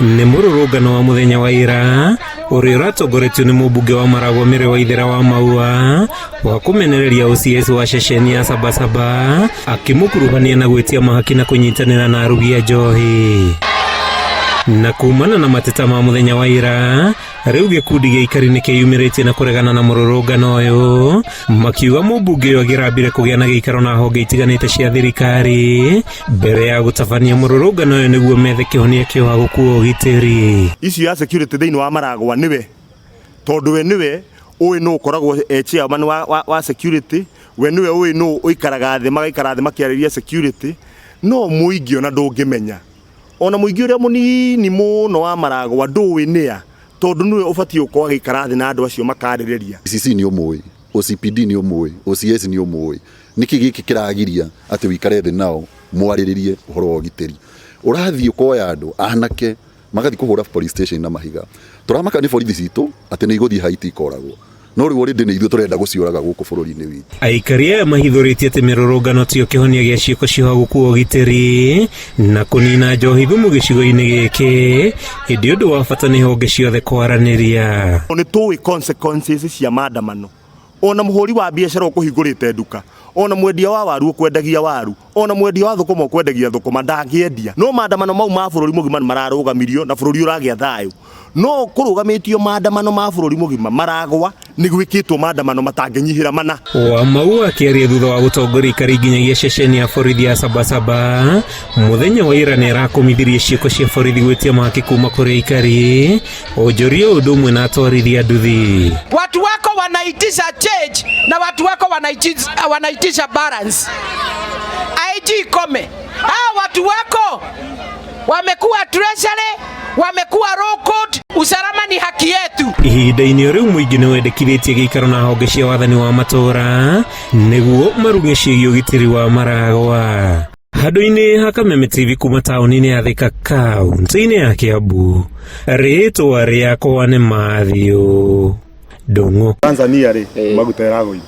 Nĩ mũrũrũngano wa mũthenya wa ira ũrĩa ũratongoretio nĩ mũmbunge wa Maragwa Mary Waithera wa Maua wa kũmenereria OCS wa ceceni ya Sabasaba akĩmũkuruhania na gwĩtia mahaki na kũnyitanĩra na arugi a njohi. Na kumana na mateta ma mũthenya wa ira, rĩu gĩkundi gĩa aikari nĩ kĩyumĩrĩtie na kũregana na mũrũrũngano ũyũ, makiuga mũmbunge ũyũ angĩrambire kũgĩa na gĩikaro na honge itiganĩte cia thirikari mbere ya gũtabania mũrũrũngano ũyũ nĩguo methe kĩhonia kĩa ũhagũku wa ũgitĩri. Issue ya security thĩinĩ wa Maragwa nĩwe, tondũ we nĩwe ũĩ nũ ũkoragwo e chairman wa security, we nĩwe ũĩ nũ ũikaraga thĩ, magaikara thĩ makĩarĩria security, no mũingĩ ona ndũngĩmenya. Ona mũingĩ ũrĩa mũnini mũno wa Maragwa ndũĩ nĩa, tondũ nĩwe ũbatiĩ gũkorwo agĩikara thĩ na andũ acio makarĩrĩria. CC nĩ ũmũĩ, OCPD nĩ ũmũĩ, OCS nĩ ũmũĩ. Nĩkĩ gĩkĩ kĩragiria atĩ ũikare thĩ nao mwarĩrĩrie ũhoro wa ũgitĩri? Ũrathiĩ ũkoya andũ anake magathiĩ kũhũra police station na mahiga. Tũramaka nĩ borithi citũ atĩ nĩ igũthiĩ Haiti ikoragwo. No rĩu already nĩ ithuĩ tũrenda gũciũraga gũkũ bũrũri-inĩ witũ. Aikari aya mahithũrĩtie atĩ mĩrũrũngano tiyo kĩhonia gĩa ciĩko cia ũhagũku wa ũgitĩri na kũnina njohi thumu gĩcigo-inĩ gĩkĩ, ĩndĩ ũndũ wa bata nĩ honge ciothe kwaranĩria. Nĩ tũĩ consequences cia maandamano. Ona mũhũri wa biacara ũkũhingũrĩte nduka, ona mwendia wa waru ũkwendagia waru, ona mwendia wa thũkũma ũkwendagia thũkũma ndangĩendia. No maandamano mau ma bũrũri mũgima nĩ mararũgamirio na bũrũri ũragĩa thayũ. No kũrũgamĩtio maandamano ma bũrũri mũgima maragwa nĩ gwĩkĩtwo maandamano matangĩnyihĩra mana. Wamau akĩaria thutha wa gũtongoria aikari nginyagia ceceni ya borithi ya Sabasaba mũthenya wa ira nĩ arakũmithirie ciĩko cia borithi gwĩtia mahaki kuma kũrĩ aikari onjoria ũndũ ũmwe na atwarithia nduthi. Watu wako wanaitisha change na watu wako wanaitisha balance. IG Kome, hao watu wako wamekuwa treasury, wamekuwa law court. Usalama ni haki yetu. Ihinda-inĩ o rĩu mũingĩ nĩ wendekithĩtie gĩikaro na honge cia wathani wa matũũra nĩguo maruge ciĩgiĩ ũgitĩri wa Maragwa. Handũ-inĩ ha Kameme TV kuma taũni-inĩ ya Thika kaunti-inĩ ya Kiambu, rĩtwa rĩakwa nĩ Matthew Ndung'u. Tanzania rĩ, maguta ĩragũithia.